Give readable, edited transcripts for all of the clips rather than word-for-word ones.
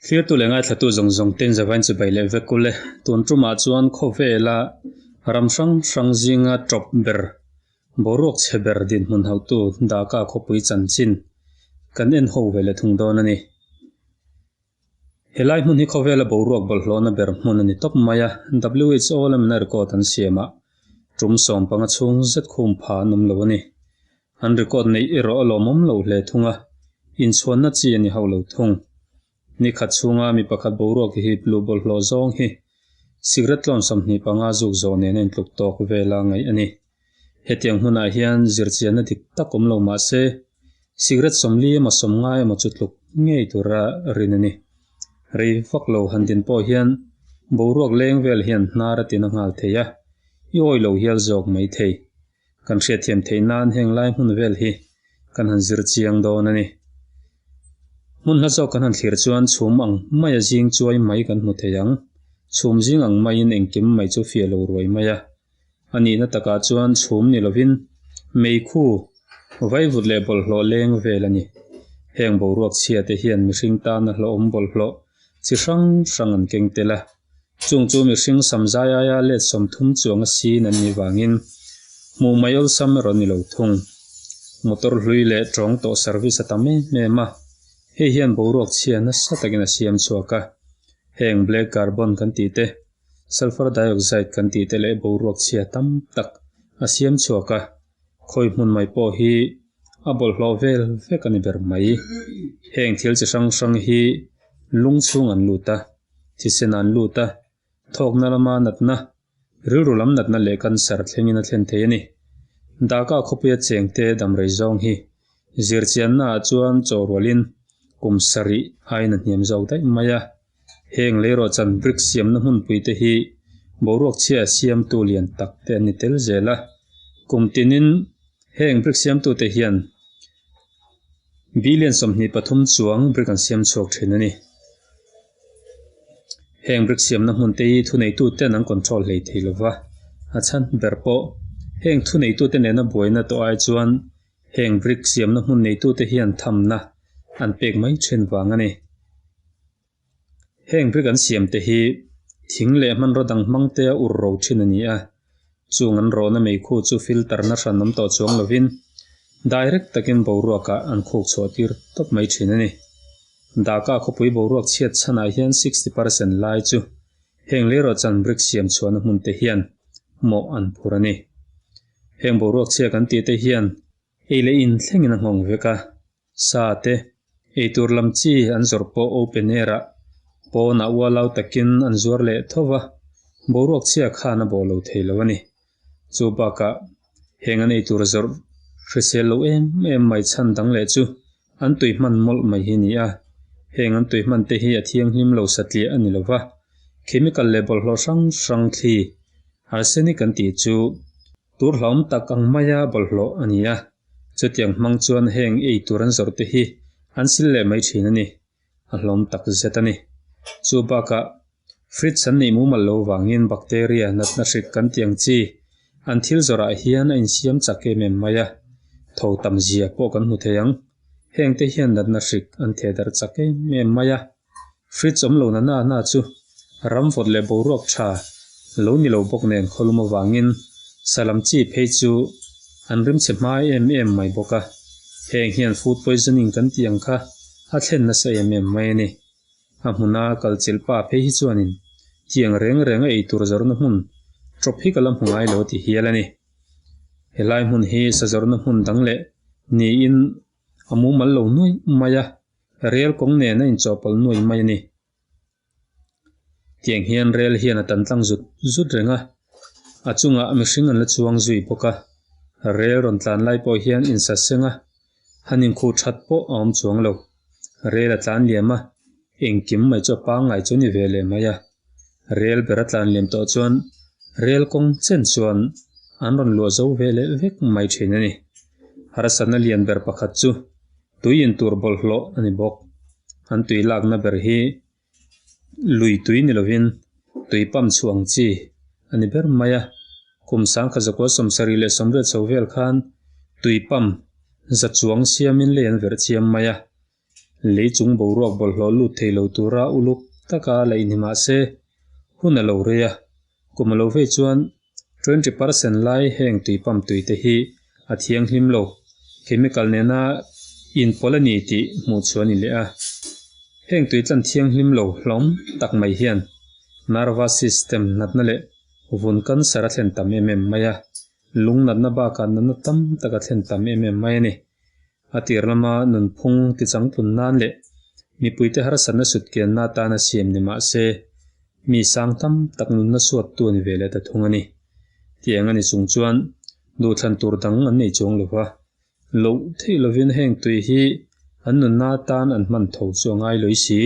Thlirtu leh ngaithlatu zawng zawng ten zavain chibai leh vek ule. Tun tumah chuan khawvela ram hrang hrang zinga tawp ber, boruak chhe ber dinhmun hauhtu Dhaka khawpui chanchin kan en ho ve leh thung dawn a ni. Helai hmun hi khawvela boruak bawlhhlawhna ber hmun a ni tawp mai a, WHO lamin a record an siamah tum 15 chhung zet khum pha an awm lo a ni. An record neih erawh a lawmawm lo hle thung a, inchhuanna chi a ni hauh lo thung. Ni khat chhunga mi pakhat boruak hi hip luh bawlhhlawh zawng hi cigarette tlawn 25 zuk zawh nen a intluk tawk vela ngaih a ni. Hetiang hmunah hian zirchianna dik tak awm lo mah se, cigarette 40 emaw 90 emaw chu tluk ngei tura rin a ni. Rei vak lo han din pawh hian boruak leng vel hian hnar a tina nghal thei a, i awi lo hial zawk mai thei. Kan hriatthiam theih nan heng lai hmun vel hi kan han zir chiang dawn a ni. Hmun hla zawk kan han thlir chuan chhum ang maia zing chuai mai kan hmu thei ang. Chhum zing ang maiin engkim mai chu fiah lo ruai mai a. A nihna takah chuan chhum ni lovin meikhu, vaivut leh bawlhhlawh leng vel a ni. Heng boruak chhia te hian mihring tana hlawhawm bawlhhlawh chi hrang hrang an keng tel a. Chung chu mihring samzai aia let 30 chuang a sin an nih vangin hmuh mai awlsam erawh ni lo thung. Motor hlui leh tawng tawh service a tam em em a, hei hian boruak chhia nasa takin a siam chhuak a. Heng black carbon kan tih te, sulfur dioxide kan tih te leh boruak chhia tam tak a siam chhuak a, khawi hmun mai pawh hi a bawlhhlawh vel vek a ni ber mai. Heng thil chi hrang hrang hi lung chhung an lut a, thisen an lut a, thawkna lama natna, rilru lam natna leh cancer thlengin a thlen thei a ni. Dhaka khawpuia chengte damrei zawng hi zirchianna ah chuan chawhrualin kum 7 aiin a hniam zawk daih mai a. Heng leirawhchan brick siamna hmunpui te hi boruak chhia siamtu lian tak te an ni tel zel a. Kum tinin heng brick siamtu te hian billion 23 chuang brick an siam chhuak thin a ni. Heng brick siamna hmun te hi thuneitu ten an control hlei thei lova, a chhan ber pawh heng thuneitu te nena buaina tawh ai chuan heng brick siamna hmun neitu te hian thamna an pek mai thin vang a ni. Heng brick an siam te hi thing leh hmanraw dang hmang te a ur ro thin a ni a, chung an rawhna meikhu chu filter na hran awm tawh chuang lovin direct takin boruakah an khuk chhuah tir tawp mai thin a ni. Dhaka khawpui boruak chhiat chhanah hian 60% lai chu heng leirawhchan brick siam chhuahna hmun te hian mawh an phur a ni. Heng boruak chhia kan tih te hian ei leh in thlengin a nghawng vek a, sa te eitur lam chi an zawrh pawh open air ah pawnah ualau takin an zuar leh tho va, boruak chhia khan a bawh lo thei lo a ni. Chu bakah heng an eitur zawrh hrisel lo em em mai chhan dang leh chu an tui hman mawlh mai hi ni a. Heng an tui hman te hi a thianghlim lo satliah a ni lova, chemical leh bawlhhlawh hrang hrang thli arsenic an tih chu tur hlauhawm tak ang maia bawlhhlawh a ni a. Chutiang hmang chuan heng eitur an zawrh te hi an sil leh mai thin a ni. A hlawm tak zet a ni. Chu bakah fridge an neih mumal lo vangin bacteria natna hrik kan tih ang chi an thil zawrhah hian a insiam chak em em mai a, tho tam zia pawh kan hmu thei ang. Heng te hian natna hrik an theh darh chak em em mai a. Fridge awm lo na na na chu ram vawt leh boruak tha lo ni lo bawk nen khawlum avangin salam chi phei chu an rimchhe hma em em mai bawk a. Heng hian food poisoning kan tih ang kha a thlen nasa em em mai a ni. A hmuna kalchilh pa phei hi chuanin tiang reng reng a eitur zawrhna hmun tawp hi ka la hmu ngai lo ti hial a ni. Helai hmun hi sa zawrhna hmun dang leh niin a mumal lo nuai mai a, rel kawng nen a inchawhpawlh nuai mai a ni. Tiang hian rel hian a tan tlang zut zut reng a, a chungah mihring an la chuang zui bawk a. Rel rawn tlan lai pawh hian insa seng a, han inkhuh that pawh a awm chuang lo. Rel a tlan liam a, engkim mai chu a pangngai chu ni ve leh mai a. Rel ber a tlan liam tawh chuan rel kawng chen chuan an rawn luah zo ve leh vek mai thin a ni. Harsatna lian ber pakhat chu tui in tur bawlhhlawh a ni bawk. An tui lakna ber hi lui tui ni lovin tui pump chhuah ang chi a ni ber mai a. Kum 1978 chho vel khan tui pump za chuang siamin lei an verh chiam mai a. Lei chung boruak bawlhhlawh lut thei lo tura uluk taka laih ni mah se, hun a lo rei a, kum a lo vei chuan 20% lai heng tui pump tui te hi a thianghlim lo, chemical nena inpawlh a ni tih hmuh chhuah a ni leh a. Heng tui tlan thianghlim lo hlawm tak mai hian nervous system natna leh vun cancer a thlen tam em em mai a, lung natna bakah natna tam tak a thlen tam em em mai a ni. A tir lama nunphung tichangtlun nan leh mipuite harsatna sutkianna atana siam ni mah se, mi sang tam tak nunna suattu a ni ve leh ta thung a ni. Tiang a ni chung chuan duhthlan tur dang an nei chuang lo va, loh theih lovin heng tui hi an nunna atan an hman tho chu a ngai lawih si.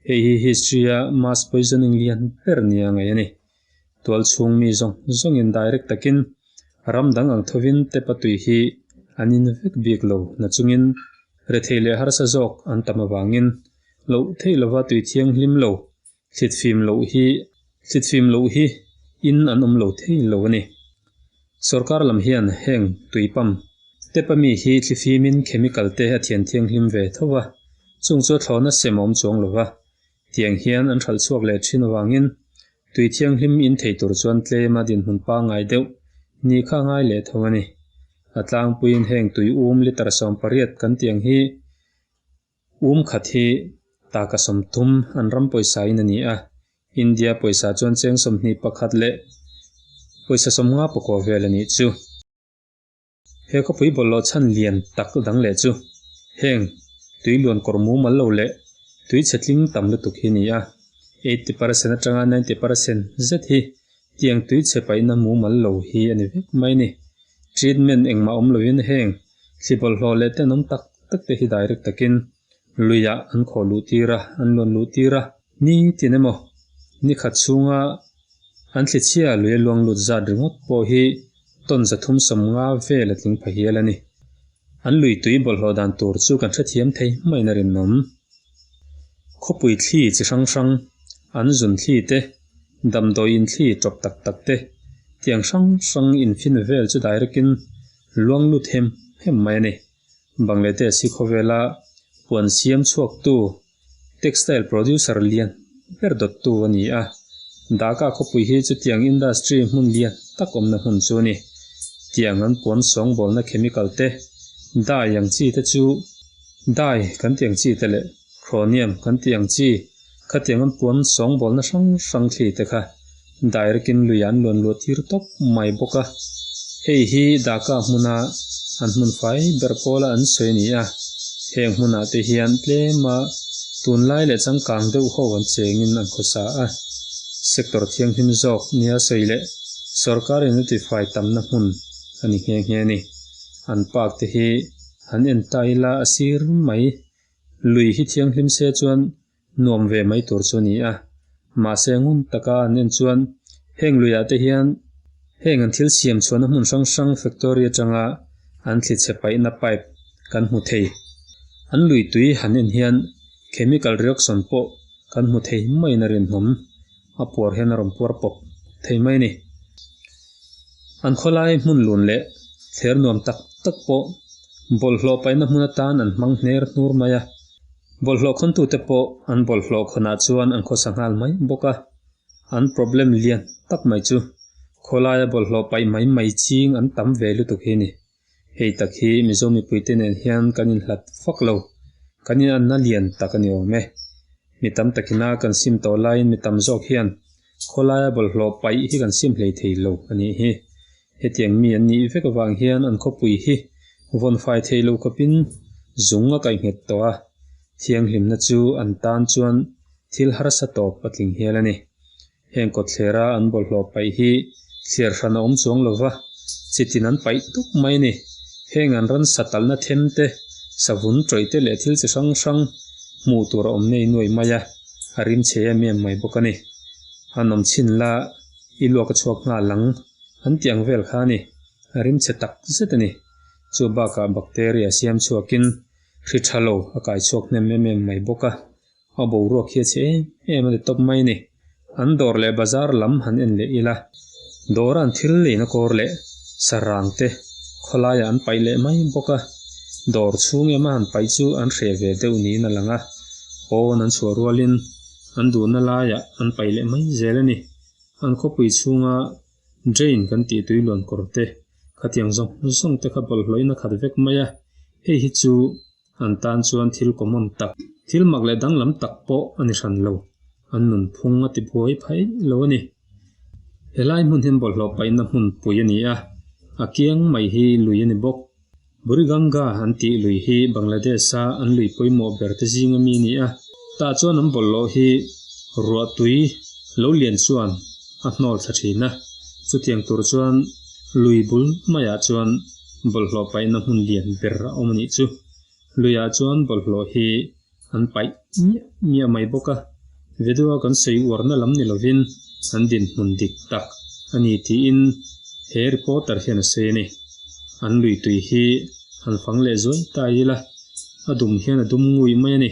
Hei hi history-a mass poisoning lian ber nia ngaih a ni. Tual chhung mi zawng zawngin direct takin ram dang ang thovin tepa tui hi an in vek bik lo nachungin rethei leh harsa zawk an tam avangin loh theih lova tui thianghlim lo thlitfim loh hi thlitfim loh hi in an awm lo thei lo a ni. Sorkar lam hian heng tui pump tepa mi hi thlifimin chemical te a thian thianghlim ve tho va, chung chu thlawhna sem a awm chuang lo va. Tiang hian an hralh chhuak leh thin avangin tui thianghlim in thei tur chuan tlema dinhmun pangngai deuh ni kha a ngai leh tho a ni. A tlangpuiin heng tui um litre 18 kan tiang hi um khat hi taka 30 an ram pawisa in a ni a, India pawisa chuan cheng 21 leh pawisa 50 pakua vel a nih chu. He khawpui bawlhhlawh chhan lian tak dang leh chu heng tui luan kawr mumal lo leh tui chhe tling tam lutuk hi a ni a, 80% atanga 90% zet hi tiang tui chhe paihna mumal lo hi a ni vek mai a ni. Treatment engmah awm lovin heng thli bawlhhlawh leh tenawm tak tak te hi direct takin luiah an khawh luh tir a, an luan luh tir a. Ni tin emaw, ni khat chhunga an thlichhia lui a luang lut zat ringawt pawh hi tawn 350 vel a tling pha hial a ni. An lui tui bawlhhlawh dan tur chu kan hrethiam thei hmain a rinawm. Khawpui thli chi hrang hrang, an zun thli te, damdawi in thli tawp tak tak te, tiang hrang hrang infin vel chu direct in luang lut hem hem mai a ni. Bangladesh hi khawvela puan siam chhuaktu textile producer lian ber dawttu a ni a. Dhaka khawpui hi chutiang industry hmun lian tak awmna hmun chu a ni. Tiang an puan sawngbawlna chemical te, dye ang chi te chu dye kan tih ang chi te leh chromium kan tih ang chi khatiang an puan sawngbawlna hrang hrang thli te kha direct in lui an luan luah tir tawp mai bawk a. Hei hi Dhaka hmuna an hmun fai ber pawla an sawi a ni a. Heng hmunah te hian tlema tunlai leh changkang deuh ho an chengin an khawsa a. Sector thianghlim zawk nia sawi leh sorkarin a tifai tamna hmun a ni nghe nghe a ni. An park te hi han en ta ila a sir mai. Lui hi thianghlim se chuan nuam ve mai tur chu a ni a. Mahse ngun taka an en chuan heng luiah te hian heng an thil siam chhuahna hmun hrang hrang factory atanga an thli chhe paihna pipe kan hmu thei. An lui tui han en hian chemical reaction pawh kan hmu thei maiin a rinawm. A puar hian a rawn puar pawp thei mai a ni. An khawlai hmun lun leh thler nuam tak tak pawh bawlhhlawh paihna hmun atan an hmang hner hnur mai a. Bawlhhlawh khawntute pawh an bawlhhlawh khawnah chuan an khawsa nghal mai bawk a. An problem lian tak mai chu khawlaia bawlhhlawh paih mai mai ching an tam ve lutuk hi a ni. Hei tak hi Mizo mipuite nen hian kan inhlat fak lo, kan inanna lian tak a ni awm e. Mi tam takina kan sim tawh laiin mi tam zawk hian khawlaia bawlhhlawh paih hi kan sim hlei thei lo a nih hi. Hetiang mi an nih vek avang hian an khawpui hi vawn fai thei lo khawpin zung a kaihnghet tawh a, thianghlimna chu an tan chuan thil harsa tawp a tling hial a ni. Heng kawtthlera an bawlhhlawh paih hi thliar hran a awm chuang lo va, chitin an paih tuk mai a ni. Heng an ran sa talna them te, savun tawih te leh thil chi hrang hrang hmuh tur a awm nei nuai mai a, a rim chhe em em mai bawk a ni. An awm chhin la, i luak a chhuak nghal ang, an tih ang vel kha a ni. A rim chhe tak zet a ni. Chu bakah bacteria siam chhuakin hri tha lo a kai chhuak hnem em em mai bawk a. A boruak hi a chhe em em a ni tawp mai a ni. An dawr leh bazar lam han en leh ila, dawra an thil leina kawr leh sarang te khawlaiah an paih leh mai bawk a. Dawr chhung ema han paih chu an hreh ve deuh niin a lang a, pawn an chhuah rualin an duhna laiah an paih leh mai zel a ni. An khawpui chhunga drain kan tih tui luan kawr te, khatiang zawng zawng te kha bawlhhlawhin a khat vek mai a, hei hi chu an tan chuan thil common tak, thil mak leh danglam tak pawh a ni hran lo, an nunphung a ti buai phaih lo a ni. Helai hmun hian bawlhhlawh paihna hmunpui a ni a, a kiang mai hi lui a ni bawk. Buriganga an tih lui hi Bangladesh-a an lui pawimawh ber te zinga mi a ni a, tah chuan an bawlhhlawh hi ruah tui lo lian chuan a hnawl thla thin a, chutiang tur chuan lui bul maiah chuan bawlhhlawh paihna hmun lian ber a awm a nih chu. Luiah chuan bawlhhlawh hi an paih miah miah mai bawk a, video-a kan sawi uarna lam ni lovin an dinhmun dik tak a ni tiin he reporter hian a sawi a ni. An lui tui hi han fang leh zuai ta ila, a dum hian a dum ngui mai a ni.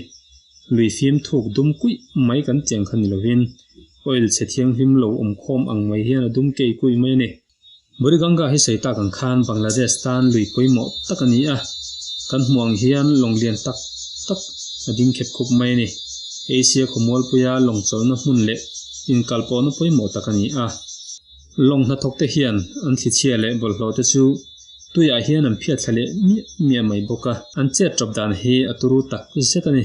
Lui fim thuk dum kuih mai kan tiang kha ni lovin oil chhe thianghlim lo awm khawm ang mai hian a dum kei kuih mai a ni. Buriganga hi sawi tak ang khan Bangladesh tan lui pawimawh tak a ni a, kan hmuh ang hian lawng lian tak tak a ding khep khup mai a ni. Asia khawmualpuia lawng chawlhna hmun leh inkalpawhna pawimawh tak a ni a. Lawng hnathawkte hian an thlichhia leh bawlhhlawh te chu tuiah hian an phiat thla leh miah miah mai bawk a. An chet tawp dan hi a turu tak zet a ni.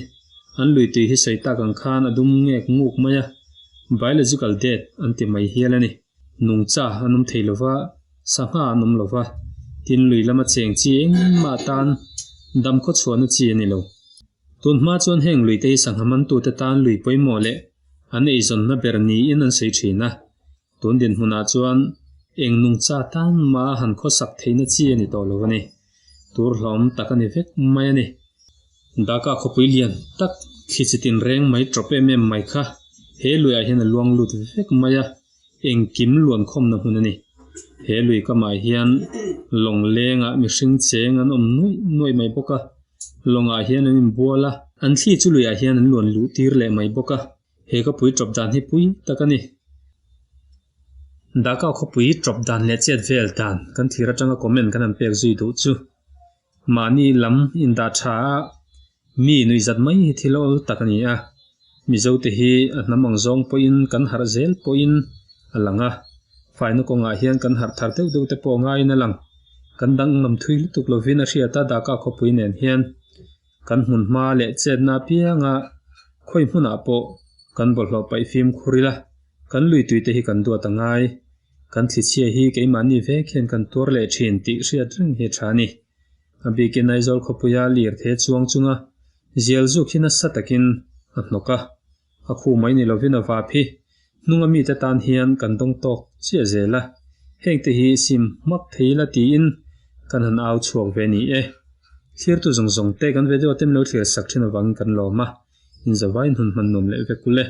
An lui tui hi sawi tak ang khan a dum ngek nguk mai a, biological death an ti mai hial a ni. Nungcha an awm thei lova, sangha an awm lova, tin lui lama cheng chi engmah tan dam khaw chhuahna chi a ni lo. Tun hma chuan heng lui te hi sangha mantute tan lui pawimawh leh an eizawnna ber niin an sawi thin a. Tun dinhmunah chuan eng nungcha tan mah han khawsak theihna chi a ni tawh lo a ni. Tur hlawm tak a ni vek mai a ni. Dhaka khawpui lian tak thli chi tin reng mai tawp em em mai kha he luiah hian a luang lut vek mai a, engkim luan khawmna hmun a ni. He lui kamah hian lawng lengah mihring cheng an awm nuaih nuaih mai bawk a, lawngah hian an inbual a, an thli chu luiah hian an luan luh tir leh mai bawk a, he khawpui tawp dan hi pui tak a ni. Dhaka khawpui tawp dan leh chet vel dan kan thlir atanga comment kan han pek zui duh chu. Mahni lam indah tha a, mi nuihzat mai hi thil awl tak a ni a. Mizote hi a hnam ang zawng pawhin kan harh zel pawhin a lang a, faina kawngah hian kan harh thar deuh deuh te pawh ngaiin a lang. Kan danglam thui lutuk lovin a hriat a, Dhaka khawpui nen hian kan hmun hma leh chetna apianga khawi hmunah pawh kan bawlhhlawh paih fimkhur ila, kan lui tuite hi kan duat a ngai. Kan thlichhia hi keimahni vek hian kan tuar leh thin tih hriat reng hi a tha a ni. A bikin Aizawl khawpuia lirthei chuang chunga zial zuk hi nasa takin a hnawk a, a khu mai ni lovin a vap hi hnunga mite tan hian kan dawng tawk chiah zel a, hengte hi sim hmak thei ila tiin kan han au chhuak ve ni e. Thlirtu zawng zawng te kan video te min lo thlir sak thin avangin kan lawm a, inzavain hun hman nuam leh vek ule.